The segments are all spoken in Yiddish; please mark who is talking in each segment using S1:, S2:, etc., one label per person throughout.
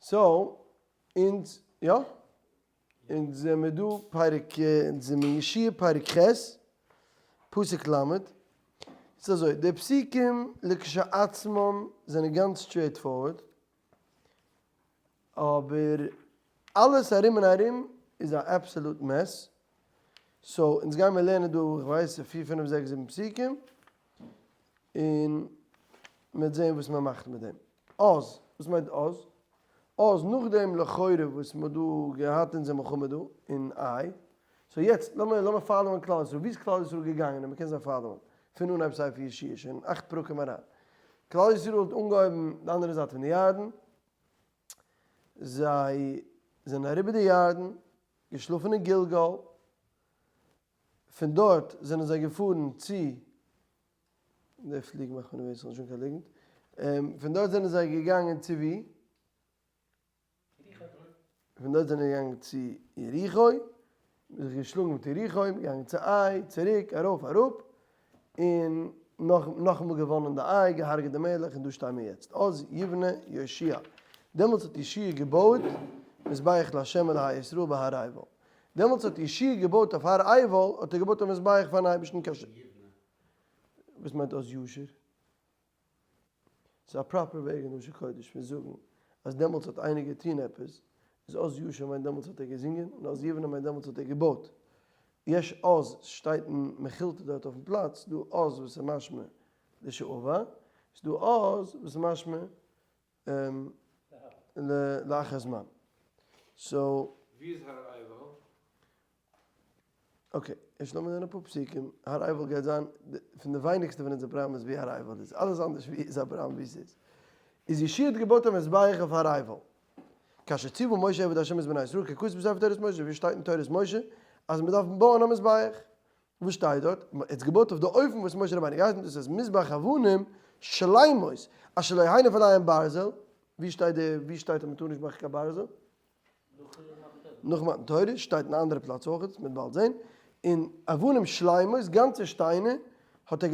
S1: So, אונז, יא? אונז זעמיר דא פרק, אונז זעמיר יהושע פרק ח', פסוק ל'. ס'איז אזוי, די פסוקים לכשעצמם זענען גאנץ straightforward, אבער אלעס ארום און ארום איז א absolute mess. So, אונז גיימיר לערנען דא, איך ווייס, פיר פינף זעקס זיבן פסוקים, און מ'וועט זען וואס מ'מאכט מיט דעם. אז, וואס מיינט אז? אז נאכדעם לכאורה וואס מ'האט דא געהאט אונזער מלחמה דא אין איי, so יעצט לאמיר לאמיר follow ען כלל ישראל, ווי איז כלל ישראל געגאנגען און מ'קען זיי follow ען פון אנהייב ספר יהושע שוין אכט פרקים אריין. כלל ישראל האט אנגעהויבן די אנדערע זייט פון די ירדן, זיי זענען אריבער די ירדן, געשלאפן אין גלגל, פון דארט זענען זיי געפארן צו, די פליג מאכט מיר נערוועז, כ'זאל נישט זאגן קיין ליגנט, פון דארט זענען זיי געגאנגען צו ווי? פון דארט זענען זיי געגאנגען צו יריחו, זיך געשלאגן מיט יריחו, געגאנגען צו איי, צוריק, ארויף, אראפ, און נאך נאכאמאל געוואנען די איי, געהארגעט די מלך, און דא שטייען מיר יעצט. אז יבנה יהושע. דעמאלטס האט יהושע געבויט מזבח לה' אלהי ישראל בהר עיבל. דעמאלטס האט יהושע געבויט אויף הר עיבל, האט ער געבויט א מזבח פארן אייבערשטן כאשר. וואס מיינט אז ישיר? ס'איז א proper וועג אין לשון קודש פון זאגן אז דעמאלטס האט איינער געטון עפעס, איז אז ישיר מיינט דעמאלטס האט ער געזינגען, און אז יבנה מיינט דעמאלטס האט ער געבויט. יש אז שטייט אין מכילתא דארט אויפן פלאץ, דא אז וואס איז משמע לשעבר, איז דא אז וואס איז משמע לאחר זמן. So.
S2: ווי איז הר עיבל?
S1: Okay, ערשט לאמיר זען אפאר פסוקים, הר עיבל גייט זיין פון די ווייניגסטע פון אונזער פראבלעמס ווי הר עיבל איז, אלעס אנדערש ווי איז א פראבלעם ווי ס'איז. איז יהושע האט געבויט א מזבח אויף הר עיבל. כאשר ציוה משה עבד ה' את בני ישראל ככתוב בספר תורת משה, ווי שטייט אין תורת משה אז מ'דארף בויען א מזבח? וואס שטייט דארט? מ'האט עס געבויט אויף די אופן וואס משה רבינו געהייסן, דאס איז מזבח אבנים שלימות אשר לא הניף עליהם ברזל, ווי שטייט די ווי שטייט אז מ'טאר נישט מאכן קיין ברזל? נאך מתן תורה, שטייט אין א אנדערע פלאץ אויך, דאס מ'וועט באלד זען, און אבנים שלימות, גאנצע שטיינער, האט ער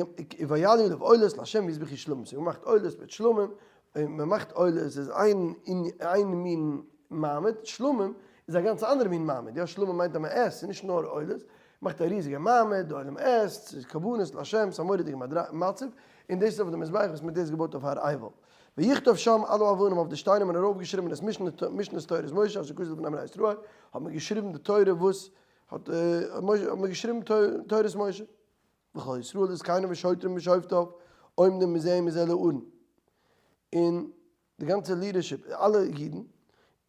S1: ויעלו עליו עולות לה' ויזבחו שלמים, ס'איז געמאכט עולות מיט שלמים, און מ'מאכט עולות איז איין איין מין מעמד, שלמים איז א גאנץ אנדערע מין מעמד, יא שלמים מיינט אז מ'עסט, ס'איז נישט נאר עולות, מ'מאכט א ריזיגע מעמד, די עולם עסט, ס'איז קרבנות לה', ס'איז א מורא'דיגע מצב, און דאס איז אויף די מזבח וואס מ'האט דאס געבויט אויף הר עיבל. ויכתוב שם על האבנים אויף די שטיינער האט מען ארויפגעשריבן את משנת תורת משה אשר כתב לפני בני ישראל, האט מען געשריבן די תורה וואס האט האט מען געשריבן תורת משה. וכל ישראל זקניו ושוטרים ושופטיו עומדים מזה ומזה לארון, און די גאנצע leadership, אלע אידן,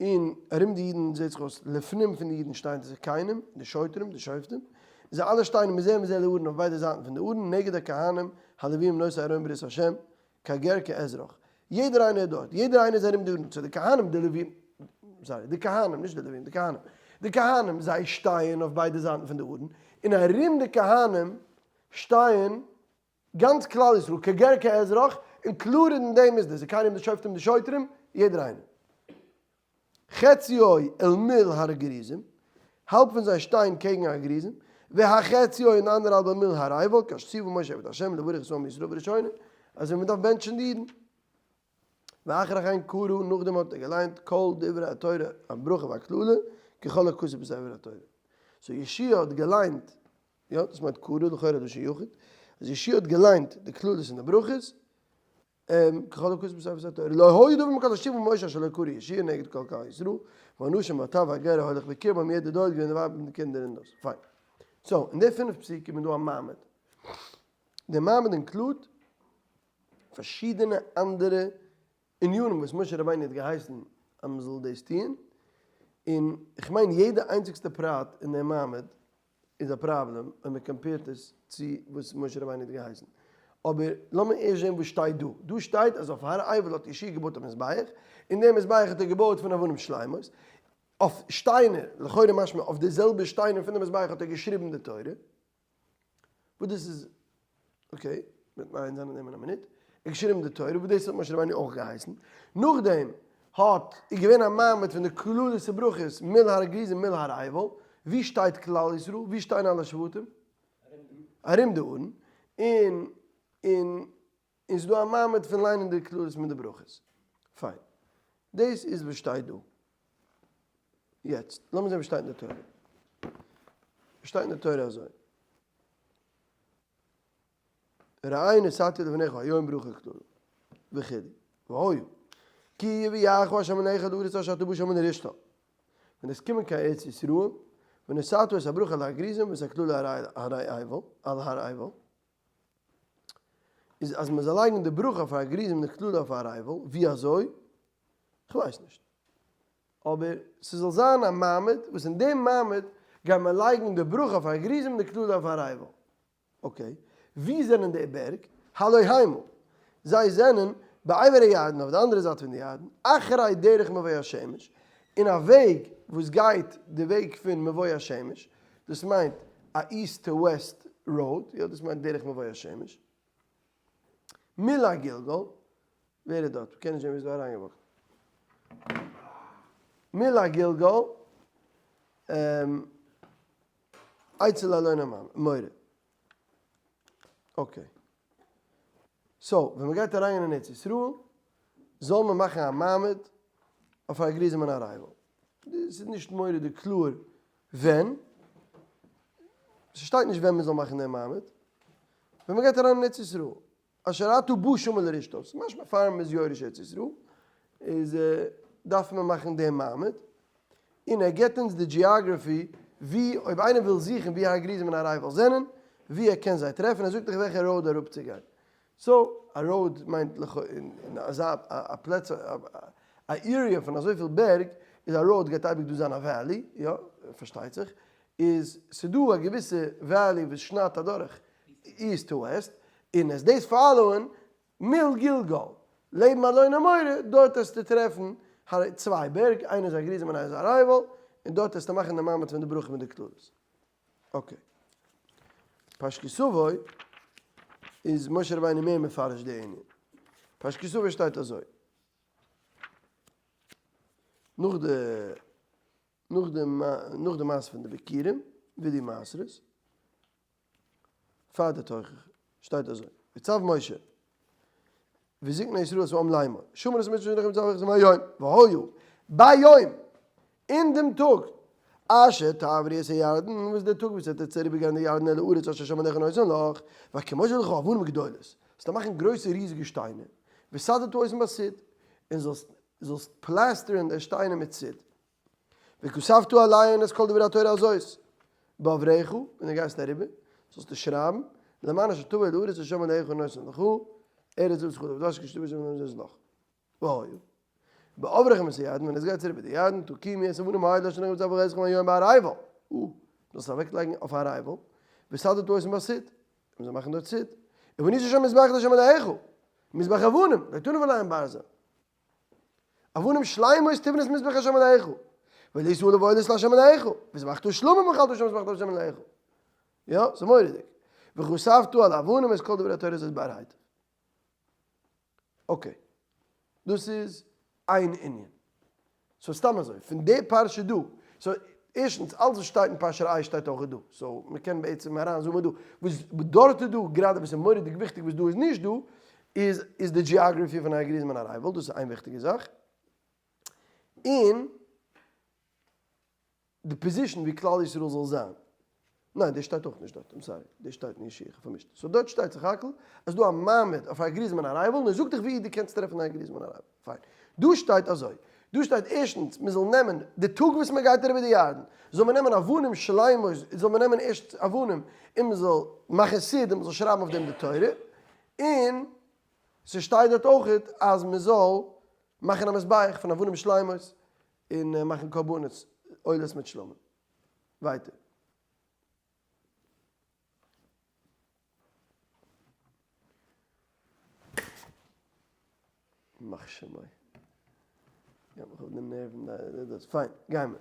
S1: און ארום די אידן זעט זיך אויס לפנים פון די אידן שטייען די זקנים, די שוטרים, די שופטים, זיי אלע שטייען מזה ומזה לארון אויף ביידע זייטן פון די ארון, נגד הכהנים הלוויים נושאי ארון ברית השם, כגר כאזרח. יעדער איינער איז דארט, יעדער איינער איז ארום די ארון, so די כהנים, די לווים, sorry, די כהנים, נישט די לווים, די כהנים, די כהנים, זיי שטייען אויף ביידע זייטן פון די ארון, און ארום די כהנים שטייען גאנץ כלל ישראל, כגר כאזרח, און קלאר אין דעם איז די זקנים, די שופטים, די שוטרים, יעדער איינער. חציו אל מול הר גריזים, האלב פון זיי שטיין קעגן הר גריזים, והחציו און די אנדערע האלב אל מול הר עיבל, כאשר ציוה משה עבד ה' לברך את העם ישראל בראשונה, אזוי ווי מען דארף בענטשן די אידן. ואחר כן קרא, נאכדעם האט ער געליינט כל דברי התורה הברכה והקללה, ככל הכתוב בספר התורה. So יהושע האט געליינט, יא, דאס מיינט קרא, לכאורה לשון יחיד, אז יהושע האט געליינט די קללות און די ברכות, ככל הכתוב בספר התורה, לא היה דבר מכל אשר ציוה משה אשר לא קרא יהושע נגד כל קהל ישראל, והאנשים והטף והגר ההולך בקרבם יעדער דארט געווען די ווייבער מיט די קינדער און דאס. פיין. So, אין די פינף פסוקים איז דא א מעמד. די מעמד include פארשידענע אנדערע ענינים וואס משה רבינו האט געהייסן אז מען זאל דאס טוען, און איך מיין יעדע איינציגסטע פרט אין דעם מעמד איז א פראבלעם אויב מען compare ט עס צו וואס משה רבינו האט געהייסן. אבער לאמיר ערשט זען וואס שטייט דא. דא שטייט אז אויף הר עיבל האט יהושע געבויט א מזבח, און דעם מזבח האט ער געבויט פון אבנים שלימות, אויף שטיינער, לכאורה משמע אויף די זעלבע שטיינער פון די מזבח האט ער געשריבן די תורה. וואס דאס איז, okay, מ'וועט מעיין זיין אין דעם אין א מינוט, ער האט געשריבן די תורה, וואס דאס האט משה רבינו אויך געהייסן, נאכדעם האט איז געווען א מעמד פון די קללות וברכות מול הר גריזים מול הר עיבל, ווי שטייט כלל ישראל, ווי שטייען אלע שבטים? ארום די ארון, און און און ס'איז דא א מעמד פון ליינען די קללות מיט די ברכות. פיין. דאס איז וואס שטייט דא. יעצט, לאמיר זען וואס שטייט אין די תורה. שטייט אין די תורה אזוי. ראה נתתי לפניך היום ברכה וקללה וכו' והיה כי יביאך ה' אלקיך אל הארץ אשר אתה בא שמה לרשתה, ווען עס קומען קיין ארץ ישראל, ונתת את הברכה על הר גריזים ואת הקללה על הר עיבל, איז אז מען זאל לייגן די ברכה אויף הר גריזים און די קללה אויף הר עיבל, ווי אזוי? כ'ווייס נישט. אבער ס'זאל זיין א מעמד וואס אין דעם מעמד גייט מען לייגן די ברכה אויף הר גריזים און די קללה אויף הר עיבל. okay, וואו זענען די בערג? הלא המה, זיי זענען בעבר הירדן, אויף די אנדערע זייט פון די ירדן, אחרי דרך מבוא השמש, אין א וועג וואס גייט די וועג פון מבוא השמש, דאס מיינט א east to west road, יא דאס מיינט דרך מבוא השמש, מול הגלגל, ווער איז דארט? מ'קען נישט זען ווער איז דא אריינגעוואקט. מול הגלגל, אצל אלון המורה. okay. So, ווען מ'גייט אריין אין ארץ ישראל, זאל מען מאכן א מעמד אויף הר גריזים און הר עיבל. ס'איז נישט מורא'דיג קלאר ווען. ס'שטייט נישט ווען מ'זאל מאכן דעם מעמד. ווען מ'גייט אריין אין ארץ ישראל. אשר אתה בא שמה לרשתה, ס'איז משמע פאר מ'איז יורש ארץ ישראל, איז דארף מען מאכן דעם מעמד, און ער גיבט אונז די geography ווי אויב איינער וויל זוכן ווי הר גריזים און הר עיבל זענען, ווי ער קען זיי טרעפן, ער זאגט דיך וועלכע road אראפצוגיין. so, א road מיינט לכאו' אין אזא א פלעץ א area פון אזויפיל בערג, איז א road גייט אייביג דא זיין א valley, יא, פארשטייט זיך, איז ס'דא א געוויסע valley וואס שניידט אדורך east to west, און עס דאס follow ען מול גלגל, לעבן אלון המורה, דארט העסטו טרעפן צוויי בערג, איינער איז הר גריזים און איינער איז הר עיבל, און דארט העסטו מאכן די מעמד פון די ברכה מיט די קללות. okay. פרשת כי תבוא איז משה רבינו מער מפרש די ענין. פרשת כי תבוא שטייט אזוי. נאך די נאך די נאך די מעשה פון די ביכורים וידוי מעשרות, פאר די תוכחה, שטייט אזוי, ויצו משה וזקני ישראל את העם לאמור, שמור את המצוות אשר אנכי מצוה אתכם היום, והיה ביום, אין דעם טאג, אשר תעברו את הירדן, וואס דער טאג וואס ער טוט אריבערגיין די ירדן אל הארץ אשר ה' אלקיך נותן לך, והקמות לך אבנים גדולות, זאלסטו מאכן גרויסע ריזיגע שטיינער, וסדת אותן בסיד, און זאלסט זאלסט פלעסטערן די שטיינער מיט סיד. וכתבת עליהן את כל דברי התורה הזאת בעברך, ווען דו גייסט אריבער, זאלסטו שרייבן, למען אשר תבוא אל הארץ אשר ה' אלקיך נותן לך, ארץ זבת חלב ודבש כשתבוא שם נותן לך. והיה בעברכם את הירדן, ווען עס גייט אריבער די ירדן, תקימו את האבנים האלה אשר אנכי מצווך אתכם היום בהר עיבל, זאלסט אוועקלייגן אויף הר עיבל, וסדת אותן בסיד, מען זאל מאכן דארט סיד, ובנית שם מזבח לה' אלקיך, מזבח אבנים, לא תניף עליהם ברזל. אבנים שלימות תבנה את מזבח השם אלקיך, והעלית עליו עולות להשם אלקיך, וזבחת שלמים ואכלת שם וזבחת להשם אלקיך. יא, ס'איז מורא'דיג. וכתבת על האבנים את כל דברי התורה הזאת באר היטב. okay. דאס איז איין ענין. so סתם אזוי, פון די פרשה דא, so ערשטנס אלעס וואס שטייט אין פרשת ראה שטייט אויך דא, so מ'קען בעצם אריין zoom ען דא, וואס דארט איז דא, גראדע וואס איז מורא'דיג וויכטיג וואס דא איז נישט דא, איז איז די geography פון הר גריזים און הר עיבל, דאס איז איין וויכטיגע זאך, און די position ווי כלל ישראל זאל זיין. ניין דאס שטייט אויך נישט דארט, I'm sorry, דאס שטייט אין יהושע, איך האב פארמישט. so דארט שטייט סך הכל אז דא א מעמד אויף הר גריזים און הר עיבל און ער זאגט דיך ווי דו קענסט טרעפן הר גריזים און הר עיבל. פיין. דא שטייט אזוי, דא שטייט ערשטנס מען זאל נעמען די טאג וואס מען גייט אריבער די ירדן זאל מען נעמען אבנים שלימות, זאל מען נעמען ערשט אבנים און מען זאל מאכן סיד און מען זאל שרייבן אויף דעם די תורה, און ס'שטייט דארט אויכעט אז מען זאל מאכן א מזבח פון אבנים שלימות און מאכן קרבנות עולות מיט שלמים. ווייטער. ימח שמו. גייט מיך אויף די נערוון דאס. פיין, גיימער.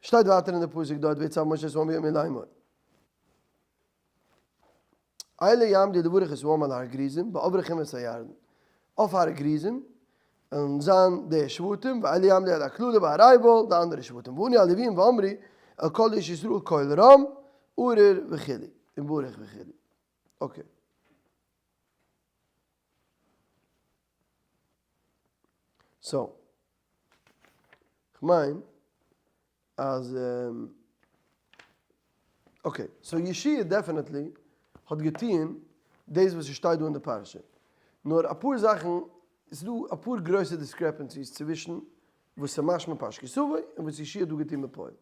S1: שטייט ווייטער אין די פסוק דארט ויצו משה את העם ביום ההוא לאמור. אלה יעמדו לברך את העם על הר גריזים בעברכם את הירדן, אויף הר גריזים וועלן זיין די שבטים, ואלה יעמדו על הקללה בהר עיבל, די אנדערע שבטים, וענו הלוויים ואמרו אל כל איש ישראל קול רם, ארור וכו', און ברוך וכו'. okay. So, כ'מיין אז okay, so יהושע definitely האט געטוען דאס וואס ס'שטייט דא אין די פרשה, נאר אפאר זאכן, ס'איז דא אפאר גרויסע discrepancies צווישן וואס ס'איז משמע פרשת כי תבוא און וואס יהושע האט דא געטון בפועל.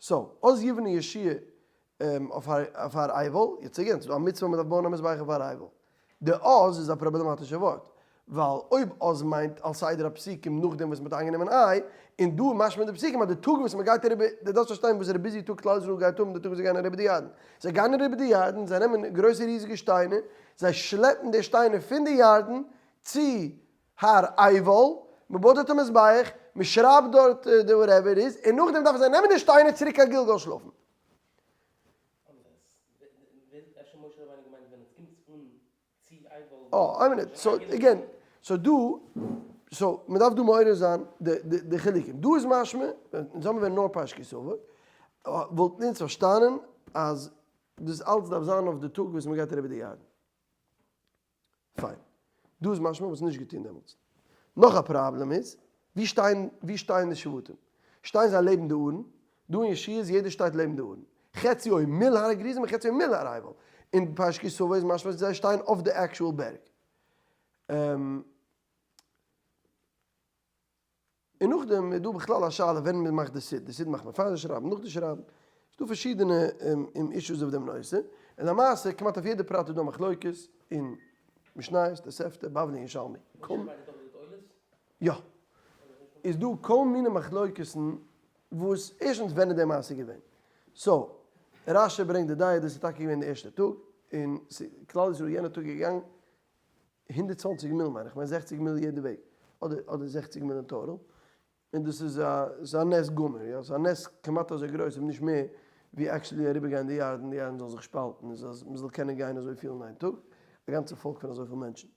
S1: So, אז יבנה יהושע אויף הר עיבל, יעצט again, ס'איז דא א מצוה מ'דארף בויען א מזבח אויף הר עיבל. די אז איז א פראבלעמאטישע ווארט, ווייל אויב אז מיינט על סדר הפסוקים נאכדעם וואס מ'האט איינגענומען עי, און דא משמע די פסוקים אז די טאג וואס מ'גייט אריבער, די דארפסט פארשטיין וואסערע busy טאג כלל ישראל גייט האבן די טאג וואס זיי גייען אריבער די ירדן. זיי גייען אריבער די ירדן, זיי נעמען גרויסע ריזיגע שטיינער, זיי שלעפן די שטיינער פון די ירדן צו הר עיבל, מ'בויט דארט א מזבח, מ'שרייבט דארט די whatever איז, און נאכדעם דארפן זיי נעמען די שטיינער צוריק קיין גלגל שלאפן. אה, איין מינוט, so again, so דא, so מ'דארף דא מעורר זיין די חילוקים. דא איז משמע, אונז האבן ווען נאר פרשת כי תבוא, וואלטן אונז פארשטאנען אז דאס אלץ דארף זיין אויף די טאג וואס מ'גייט אריבער די ירדן. פיין. דא איז משמע וואס נישט געטון דעמאלטס. נאך א פראבלעם איז, ווי שטייען ווי שטייען די שבטים? שטייען זיי לעבן די ארון? דא אין יהושע איז יעדער שטייט לעבן די ארון. חציו מול הר גריזים און חציו מול הר עיבל. אין פרשת כי תבוא איז משמע אז זיי שטייען אויף די actual בערג. און נאכדעם איז דא בכלל א שאלה ווען מען מאכט די סיד, די סיד מאכט מען פאר די שרייבן, נאך די שרייבן, ס'איז דא פארשידענע אישוס אויף דעם נושא, און למעשה כמעט אויף יעדע פרט איז דא מחלוקת אין משניות, תוספתא, בבלי און ירושלמי. יא. איז דא כל מיני מחלוקת'ן וואס ערשטנס ווען איז די מעשה געווען? So, רשי ברענגט די דעה דאס איז טאקע געווען די ערשטע טאג, און כלל ישראל איז יענע טאג געגאנגען 120 מיל מיין איך, כ'מיין 60 מיל יעדע וועג, אדער אדער 60 מיל אין total, און דאס איז א ס'איז א נס גמור, יא, ס'איז א נס כמעט אזוי גרויס אויב נישט מער ווי actually אריבערגיין די ירדן, די ירדן זאל זיך שפאלטן און ס'זאל מ'זאל קענען גיין אזויפיל אין איין טאג, א גאנצע פאלק פון אזויפיל מענטשן.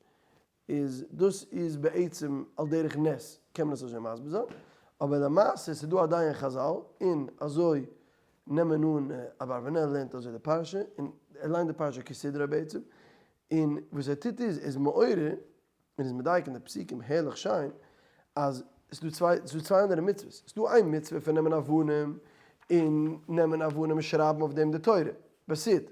S1: איז דאס איז בעצם על דרך נס קען מען עס אזוי מסביר זיין, אבער למעשה ס'איז דא א דיין חזל און אזוי נעמען אן אברבנאל לערנט אזוי די פרשה און ער ליינט די פרשה כסדרה בעצם, און וואס ער טוט איז, ער איז מעורר און איז מדייק אין די פסוקים הערליך שיין, אז עס איז דא צוויי, עס איז דא צוויי אנדערע מצוות, עס איז דא איין מצוה פון נעמען אבנים און נעמען אבנים און שרייבן אויף דעם די תורה, בסיד.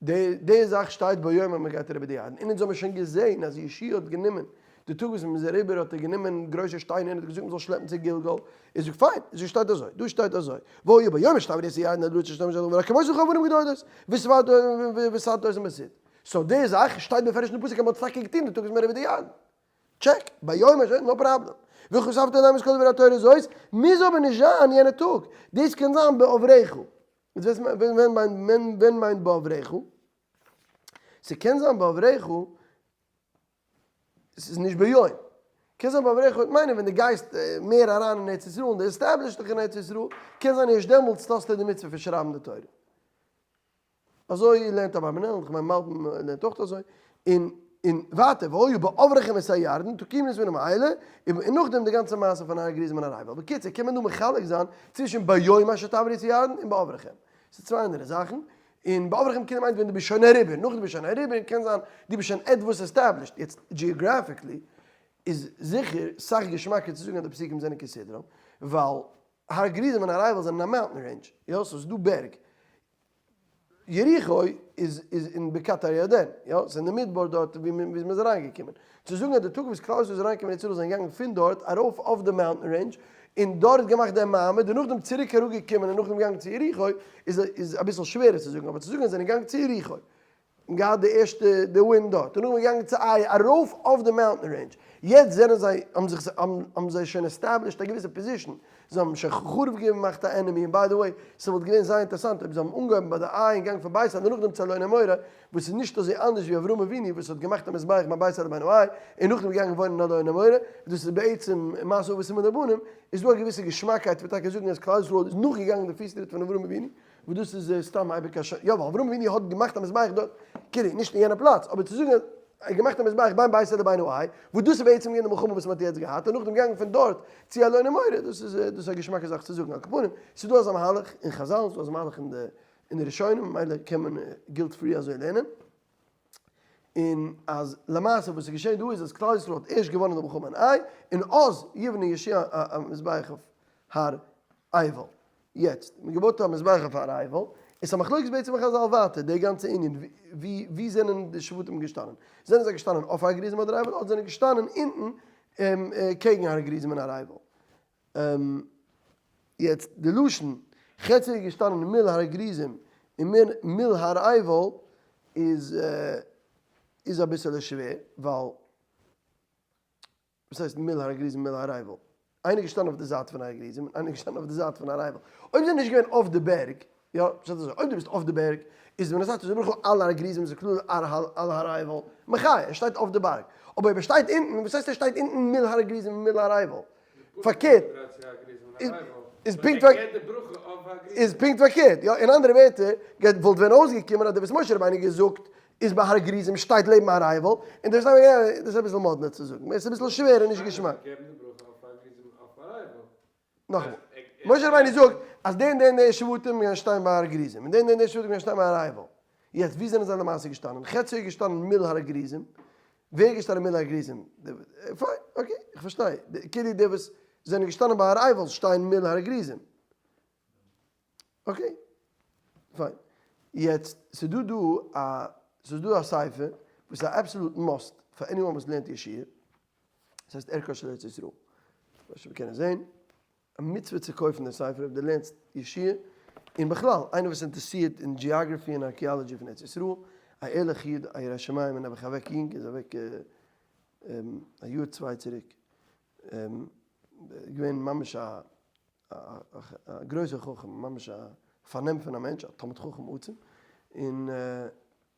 S1: די די זאך שטייט ביום אז מען גייט אריבער די ירדן, און אונז האבן שוין געזען אז יהושע האט גענומען, די טאג וואס מען איז אריבער האט ער גענומען גרויסע שטיינער און האט געזאגט מען זאל שלעפן צו גלגל, איז זאגט פיין, איז שטייט אזוי, דא שטייט אזוי, והיה ביום אשר תעבור את הירדן אל הארץ אשר השם אלקיך נותן לך אבנים גדולות, וסדת אותם בסיד. So די זאך שטייט בפירוש אין די פסוק אז מען האט עס טאקע געטון די טאג וואס מען איז אריבער די ירדן. Check, ביום אשר, no problem. וכתבת להם את כל דברי התורה הזאת, מוז אבער נישט זיין יענע טאג, דאס קען זיין בעוברך. ווען מיינט בעוברך? ס'קען זיין בעוברך ס'איז נישט ביום. קען זיין בעוברך וועט מיינען ווען דו גייסט מער אריין אין ארץ ישראל און דו establish סט דיך אין ארץ ישראל, קען זיין ערשט דעמאלטס טוסטו די מצוה פון שרייבן די תורה. אזוי לערנט אברבנאל, און כ'מיין מלבים לערנט אויך אזוי. און און ווייטער, והיה בעוברכם את הירדן, תקימו את האבנים האלה, און נאכדעם די גאנצע מעשה פון הר גריזים און הר עיבל. בקיצור, קען מען דא מחלק זיין צווישן ביום אשר תעברו את הירדן און בעוברכם. ס'איז צוויי אנדערע זאכן. און בעוברכם כאילו מיינט ווען דו ביסט שוין אריבער, נאך דו ביסט שוין אריבער קען זיין דו ביסט שוין עטוואס established, יעצט geographically איז זיכער סאך געשמאקער צו זאגן אז די פסוקים זענען כסדרם, ווייל הר גריזים און הר עיבל זענען א mountain range, יא סאו ס'איז דא בערג, יריחו איז איז אין בקעת הירדן, יא ס'איז אין די מדבר דארט ווי מ'איז אריינגעקומען, צו זאגן אז די טאג וואס כלל ישראל איז אריינגעקומען אין ארץ ישראל זענען געגאנגען פון דארט ארויף אויף די mountain range און דארט געמאכט דעם מעמד און נאכדעם צוריק אראפגעקומען און נאכדעם געגאנגען צו יריחו איז איז אביסל שווערער צו זאגן, אבער צו זאגן אז זיי זענען געגאנגען צו יריחו און געהאט די ערשטע די win דארט און נאכדעם געגאנגען צו עי ארויף אויף די mountain range, יעצט זענען זיי האבן זיך האבן זיי שוין established א געוויסע position, זיי האבן שוין חרוב געמאכט א enemy, און by the way ס'וואלט געווען זייער אינטערעסאנט אויב זיי האבן אנגעהויבן ביי די עי און געגאנגען פון בית אל און נאכדעם צו אלוני מורה, וואס איז נישט אזוי אנדערש ווי אברהם אבינו וואס האט געמאכט א מזבח ביים בית אל וביין העי און נאכדעם געגאנגען וואוינען אין אלוני מורה, דאס איז בעצם מעשה אבות סימן לבנים, איז דא א געוויסע געשמאקייט פון טאקע זאגן אז כלל ישראל איז נאכגעגאנגען די פיסטריט פון אברהם אבינו, וואס דאס איז סתם אייביג א ש. יא ווייל אברהם אבינו האט געמאכט א מזבח דארט, כאילו נישט אין יענע פלאץ, אבער צו זאגן אז ער האט געמאכט א מזבח בין בית אל ובין העי, וואס דאס איז בעצם געווען די מלחמה וואס מען האט יעצט געהאט, און נאכדעם געגאנגען פון דארט צו אלוני מורה, דאס איז דאס איז א געשמאקע זאך צו זאגן, על כל פנים, ס'איז דא אזא מהלך אין חזל, ס'איז דא אזא מהלך אין די אין די ראשונים, ממילא קען מען guilt free אזוי לערנען. און אז למעשה וואס איז געשען דא איז אז כלל ישראל האט ערשט געוואנען די מלחמה אין עי, און אז יבנה יהושע א מזבח אויף הר עיבל. יעצט, מען געבויט א מזבח אויף הר עיבל, איז א מחלוקת בעצם אין חזל ווייטער, די גאנצע ענין, ווי ווי זענען די שבטים געשטאנען? זענען זיי געשטאנען אויף הר גריזים אדער עיבל, אדער זענען געשטאנען אונטן קעגן הר גריזים און הר עיבל? יעצט די לשון חצי איז געשטאנען מול הר גריזים און מול הר עיבל איז איז אביסעלע שווער ווייל וואס הייסט מול הר גריזים מול הר עיבל? איינער איז געשטאנען אויף די זייט פון הר גריזים און איינער איז געשטאנען אויף די זייט פון הר עיבל. אויב זענען נישט געווען אויף די בערג, יא, פשט אזוי, אויב דו ביסט אויף די בערג איז ונתת את הברכה על הר גריזים איז כלול על הר עיבל, מחיה, ער שטייט אויף די בארג. אבער אויב ער שטייט אונטן, וואס הייסט ער שטייט אונטן מול הר גריזים און מול הר עיבל? פארקערט, איז פונקט איז פונקט פארקערט, יא, אין אנדערע ווערטער, וואלט ווען אויסגעקומען אז דער וואס משה רבינו געזאגט איז ביי הר גריזים שטייט לעבן הר עיבל, און דער שטייט, דאס איז אביסל מאדנע צו זאגן, עס איז אביסל שווער און נישט געשמאק. נאכאמאל, משה רבינו זאגט אז די און די און די שבטים גייען שטיין ביי הר גריזים, און די און די און די שבטים גייען שטיין ביי הר עיבל. יעצט, וואו זענען זיי למעשה געשטאנען? חציו איז געשטאנען מול הר גריזים, ווער איז געשטאנען מול הר גריזים? פיין, okay, איך פארשטיי. כאילו די וואס זענען געשטאנען ביי הר עיבל שטייען מול הר גריזים. okay, פיין. יעצט, ס'איז דא דא א, ס'איז דא א ספר וואס איז א absolute must פאר anyone וואס לערנט יהושע, ס'הייסט ערכה של ארץ ישראל. וואס מיר קענען זען, א מצוה צו קויפן די ספר אויב דו לערנסט יהושע, און בכלל איינער וואס איז אינטערעסירט אין geography און archaeology פון ארץ ישראל, א ערליכע איד, א ירא שמים און נעבעך אוועק יונג, איז אוועק א יאר צוויי צוריק, געווען ממש א א גרויסער חכם, ממש א פארנעם פון א מענטש, א תלמיד חכם עצום, און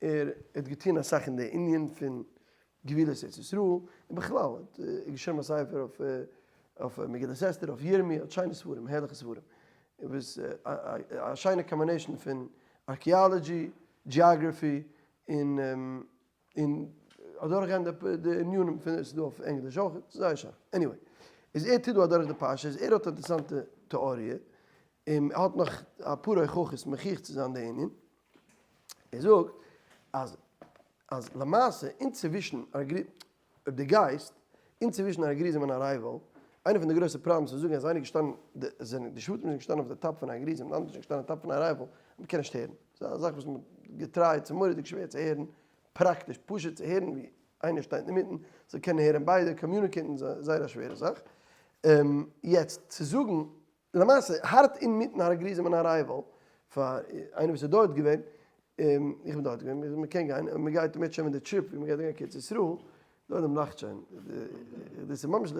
S1: ער האט געטון אסאך אין די ענין פון גבולות ארץ ישראל, און בכלל האט ער געשריבן א ספר אויף אויף מגילת אסתר, אויף ירמי', האט שיינע ספרים, הערליכע ספרים, וואס א שיינע combination פון archaeology, geography, און און אדורכגיין די ענינים פון, עס איז דא אויף ענגליש אויך, ס'איז זייער שיין, anyway, איז ער טוט דא אדורך די פרשה, איז ער האט א אינטערעסאנטע טעאריע, און ער האט נאך אפאר הוכחות מוכיח צו זיין די ענין, ער זאגט אז אז למעשה אינצווישן אויב דו גייסט אינצווישן הר גריזים און הר עיבל, איינע פון די גרויסע problems איז זאגן אז איינער געשטאנען די זענען די שבטים זענען געשטאנען אויף די top פון הר גריזים און די אנדערע זענען געשטאנען top פון הר עיבל, מען קען נישט הערן, ס'איז א זאך וואס מען האט געטרייט, ס'איז מורא'דיג שווער צו הערן פראקטיש, פשוט צו הערן ווי איינער שטייט אינמיטן, זיי קענען הערן ביידע, קאמיוניקעיטן איז זייער א שווערע זאך. יעצט צו זאגן למעשה הארט אינמיטן הר גריזים און הר עיבל, פאר איינער וואס איז דארט געווען, איך בין דארט געווען, מען קען גיין, מען גייט מיט שוין מיט די trip ווי מען גייט גיין קיין ארץ ישראל, דארט דעם לאכט שוין, דאס איז ממש,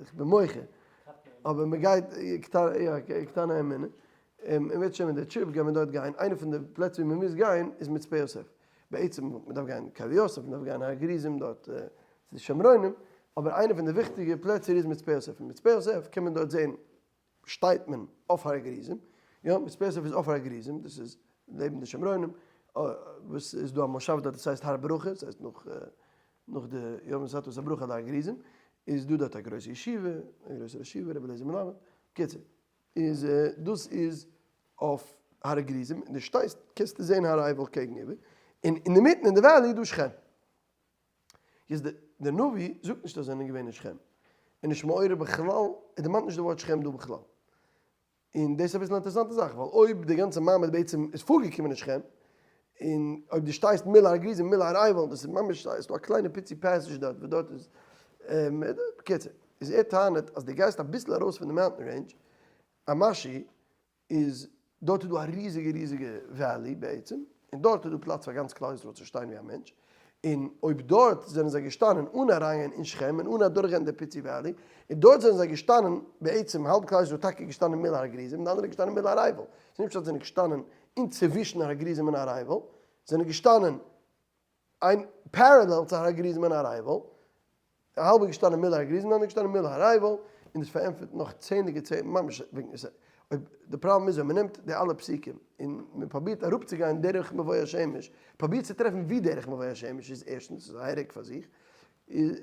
S1: איך בין מוחה, אבער מען גייט, קטנה אמונה, און מיט שוין מיט די trip גייט מען דארט גיין, איינע פון די פלעצער ווי מען מוז גיין איז מצפה יוסף, בעצם מען דארף גיין קבר יוסף, מען דארף גיין הר גריזים דארט צו די שומרונים, אבער איינע פון די וויכטיגע פלעצער איז מצפה יוסף, און מצפה יוסף קען מען דארט זען שטייט מען אויף הר גריזים, יא, מצפה יוסף איז אויף הר גריזים, דאס איז לעבן די שומרונים, וואס איז דא א מושב דארט וואס הייסט הר ברכה, דאס הייסט נאך נאך די יום ונתת את הברכה על הר גריזים, איז דא דארט א גרויסע ישיבה, א גרויסע ישיבה, רבי אליעזר מלמד, קיצור, איז דאס איז אויף הר גריזים, און דו שטייסט קענסטו זען הר עיבל קעגן איבער, און אינמיטן אין די valley איז דא שכם. יעצט דער נביא זאגט נישט אז זיי זענען געווען אין שכם, און נישט מעורר בכלל, ער דערמאנט נישט די ווארט שכם דא בכלל. און דאס איז אביסל א אינטערעסאנטע זאך, ווייל אויב די גאנצע מעמד בעצם איז פארגעקומען אין שכם, און אויב דו שטייסט מול הר גריזים מול הר עיבל, דאס איז ממש, ס'איז דא א קליינע פיצי passage דארט, וואס דארט איז, בקיצור, איז ער טענה'ט אז דו גייסט אביסל ארויס פון די mountain range, א משי, איז דארט איז דא א ריזיגע ריזיגע valley בעצם, און דארט איז דא פלאץ פאר גאנץ כלל ישראל צו שטיין ווי א מענטש, און אויב דארט זענען זיי געשטאנען אן אריינגיין אין שכם און אן אדורכגיין די פיצי valley, און דארט זענען זיי געשטאנען בעצם האלב כלל ישראל טאקע געשטאנען מול הר גריזים און די אנדערע געשטאנען מול הר עיבל, ס'איז נישט פשט זיי זענען געשטאנען אינצווישן הר גריזים און הר עיבל, זענען געשטאנען אין parallel צו הר גריזים און הר עיבל, א האלבע געשטאנען מול הר גריזים און די אנדערע געשטאנען מול הר עיבל, און דאס פארענטפערט נאך צענדליגע צענ ממש וועגן עס אויב די פראבלעם איז ווען מען נעמט די אלע פסוקים און מען פרובירט אראפצוגיין דרך מבוי השמש, פרובירט צו טרעפן ווי דרך מבוי השמש איז ערשטנס איז א הרג פאר זיך,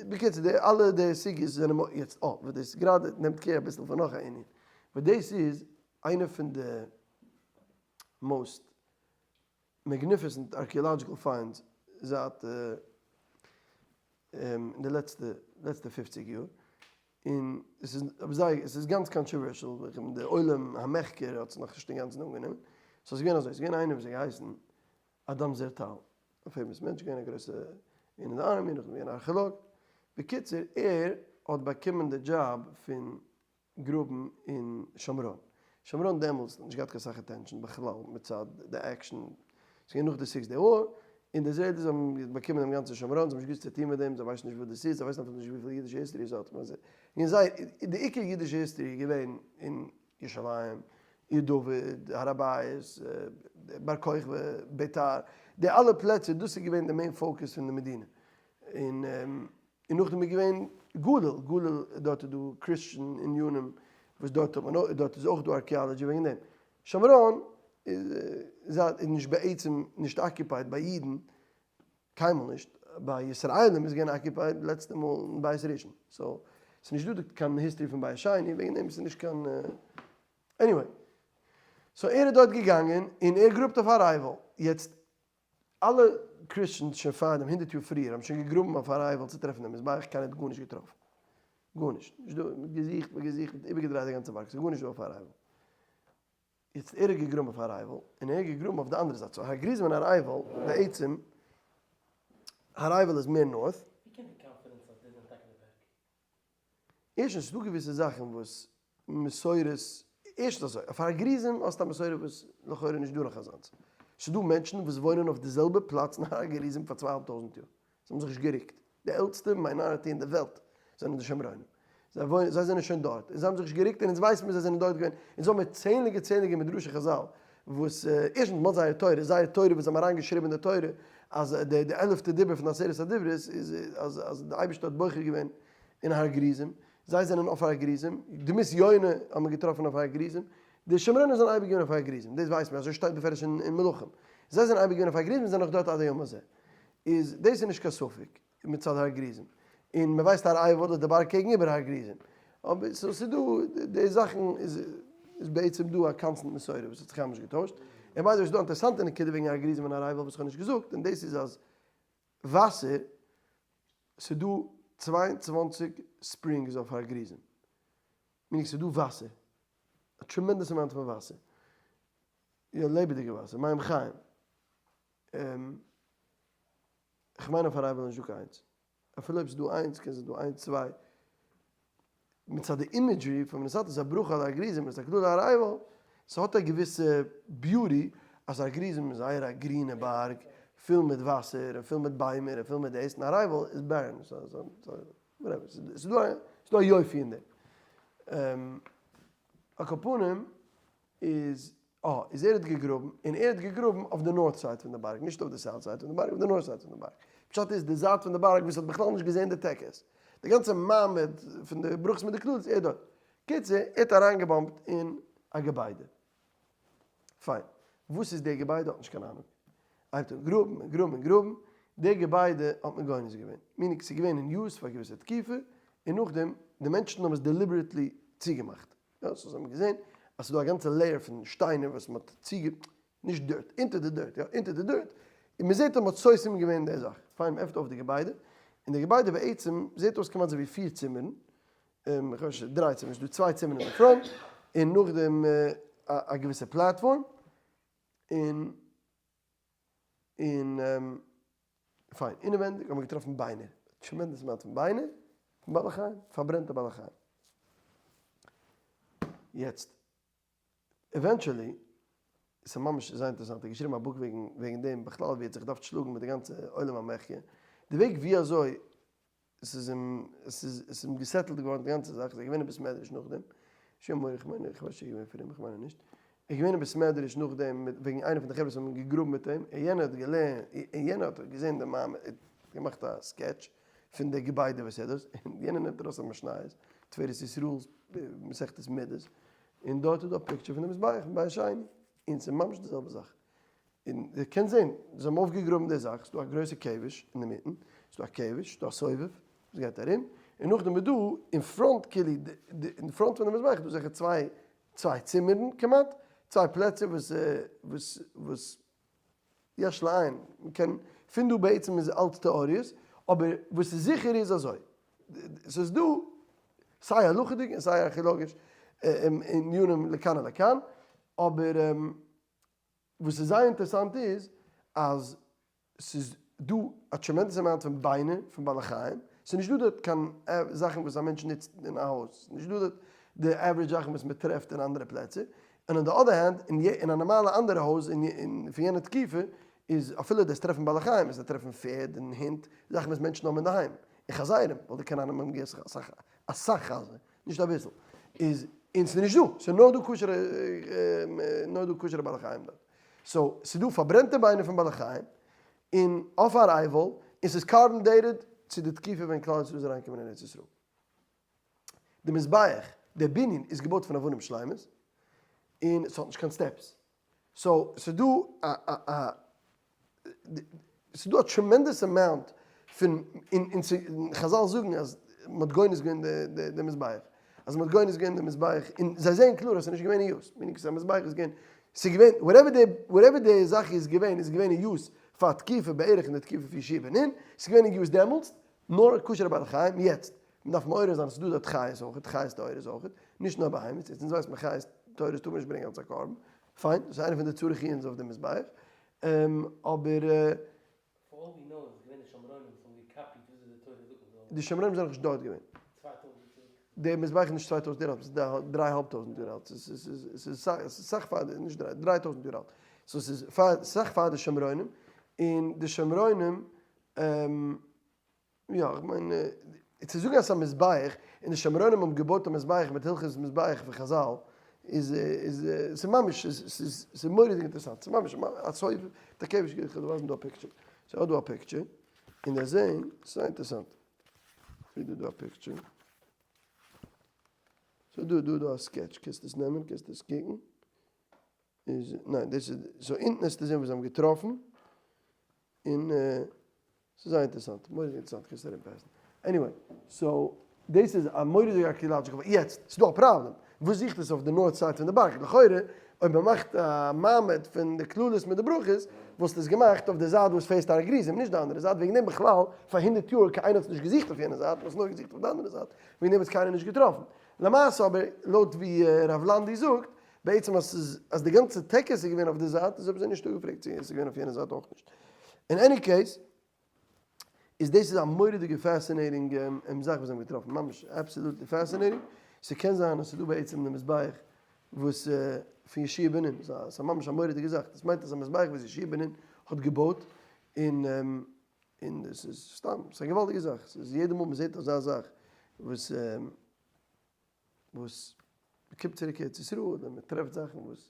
S1: בקיצור די אלע די סוגיות זענען יעצט אה וואס דאס גראדע נעמט קעיר אביסל פון נאך א ענין, וואס דאס איז איינע פון די most magnificent archaeological finds זייט. אין די לעצטע לעצטע 50 יאר, און עס איז אבער זייער עס איז גאנץ controversial, די עולם המחקר האט עס נאכנישט אינגאנצן אנגענומען, so עס איז געווען אזוי, עס איז געווען איינער וואס האט געהייסן אדם זערטאל, א famous מענטש, געווען א גרויסע אין די army, נאכדעם געווען א ארכעלאג, בקיצור ער האט באקומען די דזשאב פון גראבן אין שומרון, שומרון דעמאלטס האט נישט געהאט קיין סאך attention בכלל מצד די action, ס'איז געווען נאך די Six Day War, און די Israelis האבן באקומען דעם גאנצן שומרון, זיי האבן נישט געוואוסט צו טון מיט דעם, זיי ווייסן נישט וואס דאס איז, זיי ווייסן אפילו נישט וויפיל אידישע history עס האט, און זיי, די עיקר אידישע history איז געווען אין ירושלים, עיר דוד, הר הבית, בר כוכבא, ביתר, די אלע פלעצער, דאס איז געווען די main focus פון די מדינה, און און נאכדעם איז געווען גליל, גליל דארט איז דא Christian ענינים וואס דארט האט מען אויך, דארט איז אויך דא archaeology וועגן דעם. שומרון איז נישט בעצם נישט occupied ביי אידן, קיינמאל נישט, ביי ישראלים איז געווען occupied לעצטע מאל אין בית ראשון, so ס'איז נישט דא קיין history פון בית שני וועגן דעם איז נישט קיין, anyway. so ער איז דארט געגאנגען און ער גראבט אויף הר עיבל, יעצט אלע Christians שוין פאר דעם 100 יאר פריער האבן שוין געגראבן אויף הר עיבל צו טרעפן דעם מזבח, קיינער האט גארנישט געטראפן. גארנישט. נישט דא, מ'האט געזוכט, מ'האט געזוכט, מ'האט איבערגעדרייט די גאנצע בארג, ס'איז גארנישט דא אויף הר עיבל. יעצט ער האט געגראבן אויף הר עיבל, און ער האט געגראבן אויף די אנדערע זייט, so הר גריזים און הר עיבל, בעצם, הר עיבל איז מער north.
S2: ווי קומט די confidence אז דאס זענען טאקע די בערג?
S1: ערשטנס, ס'איז דא געוויסע זאכן וואס מסורת, ערשטנס אזוי, אויף הר גריזים האסטו א מסורה וואס לכאורה נישט דא נאך אזאנס. ס'איז דא מענטשן וואס וואוינען אויף די זעלבע פלאץ אין הר גריזים פאר 2500 יאר. זיי האבן זיך נישט גערוקט. די עלטסטע minority אין די וועלט זענען די שומרונים. זיי וואוינען, זיי זענען שוין דארט, און זיי האבן זיך נישט גערוקט, און אונז ווייסן מיר זיי זענען דארט געווען. אונז האבן מיר צענדליגע צענדליגע מדרשי חזל וואס, ערשטנס מ'האט זייער תורה, זייער תורה וואס זיי האבן אריינגעשריבן אין די תורה, אז די די עלעפטע דיבור פון עשרת הדברות איז אז אז די אייבערשטער האט בוחר געווען אין הר גריזים, זיי זענען אויף הר גריזים, דמות יונה האט מען געטראפן אויף הר גריזים, די שומרונים זענען אייביג געווען אויף הר גריזים, דאס ווייסט מען, אזוי שטייט בפירוש אין מלכים, זיי זענען אייביג געווען אויף הר גריזים און זענען נאך דארט עד היום הזה, איז דאס איז נישט קיין ספק מצד הר גריזים, און מען ווייסט הר עיבל איז די בארג קעגן איבער הר גריזים, אבער so ס'איז דא די זאכן איז איז בעצם דא א constant מסורה וואס האט זיך קיינמאל נישט געטוישט, און by the way ס'איז דא א אינטערעסאנטע נקודה וועגן הר גריזים און הר עיבל וואס איך האב נישט געזאגט, און דאס איז אז וואסער, ס'איז דא 22 springs אויף הר גריזים, meaning ס'איז דא וואסער, א tremendous amount פון וואסער, יא לעבעדיגע וואסער, מים חיים. כ'מיין אויף הר עיבל איז נישט דא קיין איינס. אפילו אויב ס'איז דא איינס קען זיין דא איינס צוויי. מצד די imagery פון ונתת את הברכה על הר גריזים און את הקללה על הר עיבל, ס'האט א געוויסע beauty אז הר גריזים איז זייער א גרינע בארג, פול מיט וואסער און פול מיט ביימער און פול מיט דאס, און הר עיבל איז barren. ס'איז דא א יופי אין דעם. על כל פנים איז אה, איז ער האט געגראבן, און ער האט געגראבן אויף די north side פון די בארג, נישט אויף די south side פון די בארג, אויף די north side פון די בארג. פשט איז די זייט פון די בארג וואס האט בכלל נישט געזען די טקס. די גאנצע מעמד פון די ברכות מיט די קללות איז ער דארט. קיצור, ער האט אריינגעבאמפט אין א געביידע. פיין. וואס איז די געביידע האט נישט קיין אהנונג. ער הייבט אן גראבן און גראבן און גראבן. די געביידע האט מען גונז געווען. meaning ס'איז געווען אין use פאר א געוויסע תקופה, און נאכדעם די מענטשן האבן עס deliberately צוגעמאכט. יא, so זיי האבן געזען אז ס'איז דא א גאנצע layer פון שטיינער וואס מ'האט צוגע... נישט dirt, אונטער די dirt, יא, אונטער די dirt, און מ'זעט אז מ'האט סותם געווען די זאך. פיין, מ'עפנט אויף די געביידע, און די געביידע בעצם זעט אויס כמעט אזוי ווי פיר צימערן, איך ווייס נישט, דריי צימערן, ס'איז דא צוויי צימערן אין די front, און נאכדעם א געוויסע platform, און און פיין, אינעווענדיג האט מען געטראפן ביינער, tremendous amount פון ביינער, פון בעלי חיים, פארברענטע בעלי חיים. יעצט, eventually, ס'איז ממש זייער אינטערעסאנט, ער האט געשריבן א book וועגן וועגן דעם בכלל ווי ער האט זיך געדארפט שלאגן מיט די גאנצע עולם המחיה, די וועג ווי אזוי עס איז אים, עס איז, עס איז אים געסעטלט געווארן די גאנצע זאך, איז ער געווען אין בית מדרש נאכדעם, שוין מורא, איך מיין, איך ווייס נישט געווען פרום, איך מיין נישט, ער איז געווען אין בית מדרש נאכדעם מיט, וועגן איינער פון די חברה וואס האבן געגראבן מיט אים, און יענער האט געלערנט, און יענער האט געזען די מעמד, ער האט געמאכט א sketch פון די געביידע וואס ער דאס, און יענער נעמט ארויס א משניות, תפארת ישראל'ס מסכת מידות, און דארט איז דא א picture פון די מזבח פון בית שני, און ס'איז ממש די זעלבע זאך. און איר קענט זען, זיי האבן אויפגעגראבן די זאך, ס'איז דא א גרויסע כבש אינדערמיטן, ס'איז דא א כבש, ס'איז דא א סובב וואס גייט ארום, און נאכדעם איז דא אין front כאילו, אין front פון די מזבח איז דא זיכער צוויי, צוויי צימערן כמעט, צוויי פלעצער וואס וואס וואס יש לעיין, מ'קען, פון דא בעצם איז אלץ טעאריעס, אבער וואס איז זיכער איז אזוי, ס'איז דא סיי הלכה'דיג און סיי ארכעאלאגיש ענינים לכאן ולכאן, אבער וואס איז זייער אינטערעסאנט איז אז ס'איז דא א tremendous amount פון ביינער פון בעלי חיים, ס'איז נישט דא דארט קיין זאכן וואס א מענטש נוצט אין א הויז, ס'איז נישט דא דארט די average זאכן וואס מען טרעפט אין אנדערע פלעצער, און on the other hand אין א נארמאלע אנדערע הויז אין פון יענע תקופה איז אפילו דאס טרעפן בעלי חיים איז די טרעפן פערד און הינט, זאכן וואס מענטשן האבן אינדערהיים, און חזירים, ווייל די כנענים האבן געגעסן אסאך אסאך חזיר, נישט אביסל, איז און ס'איז נישט דא, ס'איז נאר דא כשר'ע נאר דא כשר'ע בעלי חיים דארט. so ס'איז דא פארברענטע ביינער פון בעלי חיים און אויף הר עיבל, און ס'איז carbon dated צו די תקופה ווען כלל ישראל איז אריינגעקומען אין ארץ ישראל. די מזבח, דער בנין איז געבויט פון אבנים שלימות, און ס'האט נישט קיין steps. so ס'איז דא א א א ס'איז דא א tremendous amount פון און חזל זאגן אז מ'האט גונז געווען די מזבח, אז מ'האט גונז געווען די מזבח, און זיי זעען קלאר אז ס'איז נישט געווען אין use, meaning אז מזבח איז געווען, ס'איז געווען, whatever די whatever די זאך איז געווען, איז געווען אין use פאר א תקופה בערך אין די תקופה פון יהושע בן נון, ס'איז געווען אין use דעמאלטס, נאר כשר'ע בעלי חיים, יעצט, מ'דארף מעורר זיין אז ס'איז דא דארט חיות אויכעט, חיות טהורות אויכעט, נישט נאר בהמות, יעצט אונז ווייסט מען חיות טהורות טאר מען נישט ברענגען אלס א קרבן, פיין, דאס איז איינע פון די צריך עיון'ס אויף די מזבח, אבער.
S2: For all we know איז עס געווען די שומרונים וואס האבן געקאפיט וויאזוי די תורה זאגט מען זאל.
S1: די שומרונים זענען נאכנישט דארט געווען.
S2: 2000 יאר צוריק.
S1: די מזבח איז נישט 2000 יאר אלט, ס'איז דריי אהאלב טויזנט יאר אלט, ס'איז סאך פאר די, נישט דריי, 3000 יאר אלט, so ס'איז סאך פאר די שומרונים, און די שומרונים יא, איך מיין, צו זאגן אז ס'איז א מזבח, און די שומרונים האבן געבויט א מזבח מיט הלכות מזבח פון חזל, איז, איז, ס'איז ממש, ס'איז, ס'איז מורא'דיג אינטערעסאנט, ס'איז ממש א סוף, תקעוויש, איך וועל דיר ווייזן דא א picture, ס'איז דא א picture, און דער זעהן, ס'איז זייער אינטערעסאנט, ווי דא דא א picture, ס'איז דא דא דא א sketch, קענסט עס נעמען, קענסט עס קוקן, איז, ניין, דאס איז, so אונטן וועסטו זעהן וואס זיי האבן געטראפן, און ס'איז זייער אינטערעסאנט, מורא'דיג אינטערעסאנט, קענסט ארום pass ן. anyway, so דאס איז א מורא'דיגע archaeological, יעצט, ס'איז דא א פראבלעם, וואס זוכט עס אויף די north side פון די בארג? לכאורה, אויב מ'מאכט א מעמד פון די קללות מיט די ברכות, וואלסטו עס געמאכט אויף די זייט וואס face ט הר גריזים, נישט די אנדערע זייט, וועגן דעם בכלל, פאר הונדערט יאר קיינער האט עס נישט געזוכט אויף יענע זייט, מ'האט עס נאר געזוכט אויף די אנדערע זייט, וועגן דעם האט עס קיינער נישט געטראפן. למעשה אבער, לויט ווי רב לאנדי זאגט, בעצם אז ס'איז אז די גאנצע טקס איז געווען אויף די זייט איז האבן זיי נישט אפגעפרעגט צו עס איז געווען אויף יענע זייט אויך נישט. in any case איז דאס איז א מורא'דיגע fascinating זאך וואס זיי האבן געטראפן, ממש absolutely fascinating. ס'קען זיין אז ס'איז דא בעצם די מזבח וואס פון יהושע בן נון, ס'איז ממש א מורא'דיגע זאך, דאס מיינט אז א מזבח וואס יהושע בן נון האט געבויט און און עס איז סתם, ס'איז א געוואלדיגע זאך, ס'איז יעדע מאל מ'זעט אזא זאך וואס וואס מ'קומט צוריק ארץ ישראל און מ'טרעפט זאכן וואס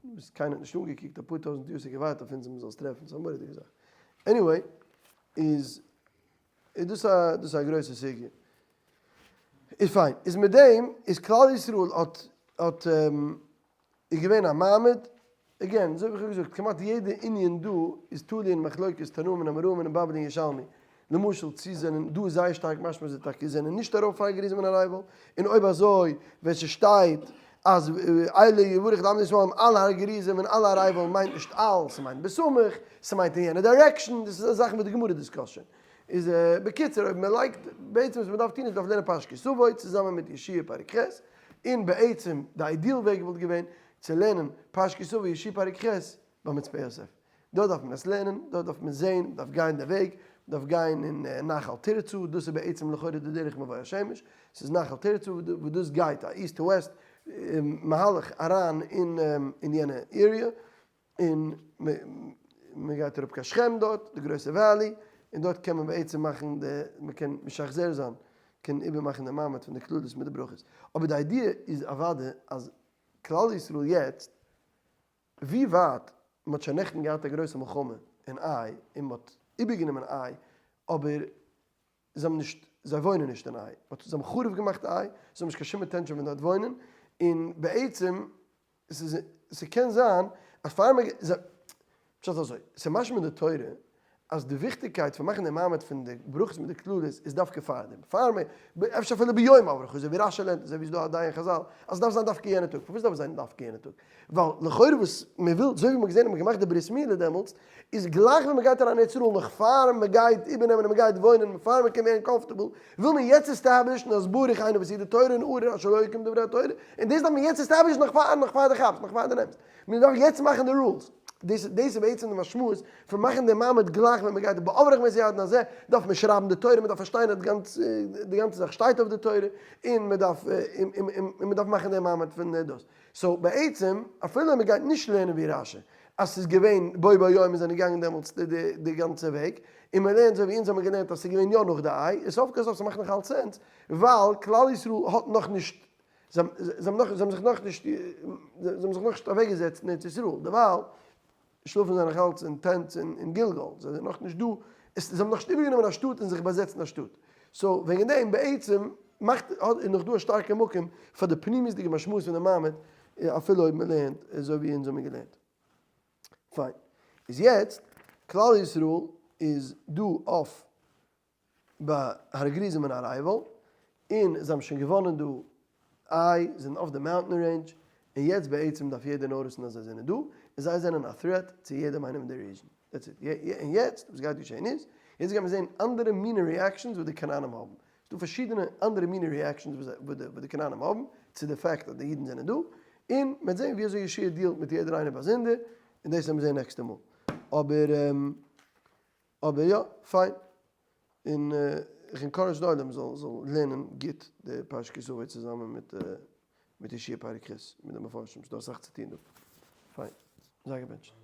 S1: וואס קיינער האט נישט אנגעקוקט אפאר טויזנט יאר ס'איז געווארט אויף אונז מ'זאל עס טרעפן, ס'איז א מורא'דיגע זאך. anyway, איז איז דאס א דאס איז א גרויסע סוגיא. איז פיין, איז מיט דעם איז כלל ישראל האט האט איז געווען א מעמד, again, אזוי ווי איך האב געזאגט, כמעט יעדע ענין דא איז תלוי אין מחלוקת תנאים און אמוראים און בבלי און ירושלמי. למשל צו זענען דא איז זייער שטארק משמע זיי טאקע זענען נישט ארויף הר גריזים און הר עיבל, און אויב אזוי ווען ס'שטייט אז אלה יברך לעמוד ישראל על הר גריזים און על הר עיבל מיינט נישט על, ס'מיינט בסמוך, ס'מיינט אין יענע direction, דאס איז זאכן וואס די גמרא discuss ט שוין. איז בקיצור אויב מ'לייגט, בעצם וואס מ'דארף טון איז מ'דארף לערנען פרשת כי תבוא צוזאמען מיט יהושע פרק ח', און בעצם די ideal וועג וואלט געווען צו לערנען פרשת כי תבוא יהושע פרק ח' ביי מצפה יוסף. דארט דארף מען עס לערנען, דארט דארף מען זען, מען דארף גיין די וועג, מען דארף גיין אין נחל תרצה, דאס איז בעצם לכאורה די דרך מבוא השמש, ס'איז נחל תרצה וואס דאס גייט א east to west מהלך אריין אין יענע area, און מען גייט אראפ קיין שכם דארט, די גרויסע valley, און דארט קען מען בעצם מאכן די, מען קען משחזר זיין, קען איבערמאכן די מעמד פון די קללות מיט די ברכות. אבער די idea איז אוודאי אז כלל ישראל יעצט, ווי ווייט מען האט שוין נעכטן געהאט א גרויסע מלחמה אין איי, און מען האט איבערגענומען איי, אבער זיי האבן נישט, זיי וואוינען נישט אין איי, באט זיי האבן חרוב געמאכט איי, זיי האבן נישט קיין שום intention פון דארט וואוינען, און בעצם ס'איז, ס'קען זיין אז פאר מען, פשט אזוי, ס'איז משמע אין די תורה. אז די וויכטיגקייט פון מאכן די מעמד פון די ברכות מיט די קללות איז דווקא פאר דעם, פאר מען, אפשר אפילו ביום הברכה, אזוי ווי רשי לערנט, אזוי ווי ס'איז דא א דעה אין חזל, אז ס'דארף זיין דווקא יענע טאג, פארוואס דארף עס זיין דווקא יענע טאג? ווייל לכאורה וואס מען וויל, אזוי ווי מ'האט געזען אז מ'האט געמאכט די ברית מילה דעמאלטס, איז גלייך ווען מ'גייט אריין ארץ ישראל נאך פאר מ'גייט איבערנעמען און מ'גייט וואוינען און פאר מ'קען ווערן comfortable, וויל מען יעצט establish ן אז ברוך איינער וואס היט די תורה און ארור אשר לא הקים דברי התורה, און דאס דארף מען יעצט establish ן נאך פאר נאך פאר די כאפסט, נאך פאר די נעמסט. מען דארף יעצט מאכן די rules. דאס דאס איז בעצם די משמעות פון מאכן די מעמד גלייך ווען מ'גייט בעברך מאת הירדן הזה, דארף מען שרייבן די תורה, מ'דארף פארשטיין אז די גאנצע די גאנצע זאך שטייט אויף די תורה, און מ'דארף און מ'דארף מאכן די מעמד פון דאס. so בעצם אפילו מען גייט נישט לערנען ווי רשי אז ס'איז געווען בו ביום און זענען געגאנגען דעמאלטס די גאנצע וועג, און מען לערנט אזוי ווי אונז האבן געלערנט אז ס'איז געווען יא נאך די איי, איז סוף כל סוף ס'מאכט נאך אלץ sense ווייל כלל ישראל האט נאך נישט זיי האבן זיך נאכנישט זיי האבן זיך נאכנישט אוועקגעזעצט אין ארץ ישראל, דערווייל שלאפן זיי נאך אלץ אין tents אין גלגל, זיי זענען נאכנישט דא, זיי האבן נאכנישט איבערגענומען א שטאט און זיך באזעצט אין א שטאט. so וועגן דעם בעצם מאכט איז נאך דא א שטארקע מקום פאר די פנימיות'דיגע משמעות פון די מעמד אפילו אויב מען לערנט אזוי ווי אונז האבן געלערנט. פיין. איז יעצט כלל ישראל איז דא אויף ביי הר גריזים און הר עיבל, און זיי האבן שוין געוואנען דא איי, זענען אויף די mountain range, און יעצט בעצם דארף יעדער notice ן אז זיי זענען דא, און זיי זענען א threat צו יעדעם איינעם אין די region. That's it. און יעצט וואס גייט געשען איז, יעצט גייט מען זען אנדערע מינע reactions וואס די כנענים האבן. ס'איז דא פארשידענע אנדערע מינע reactions וואס די כנענים האבן צו די fact אז די אידן זענען דא, און מ'וועט זען ווי אזוי יהושע deal ט מיט יעדער איינער באזונדער, און דאס וועלן מיר זען נעקסטע מאל. אבער. אבער יא, פיין. און איך encourage די עולם זאל זאל לערנען גוט די פרשת כי תבוא צוזאמען מיט מיט יהושע פרק ח' מיט די מפרשים, ס'דא אסאך צו טון דא. פיין. זיי געבענטשט.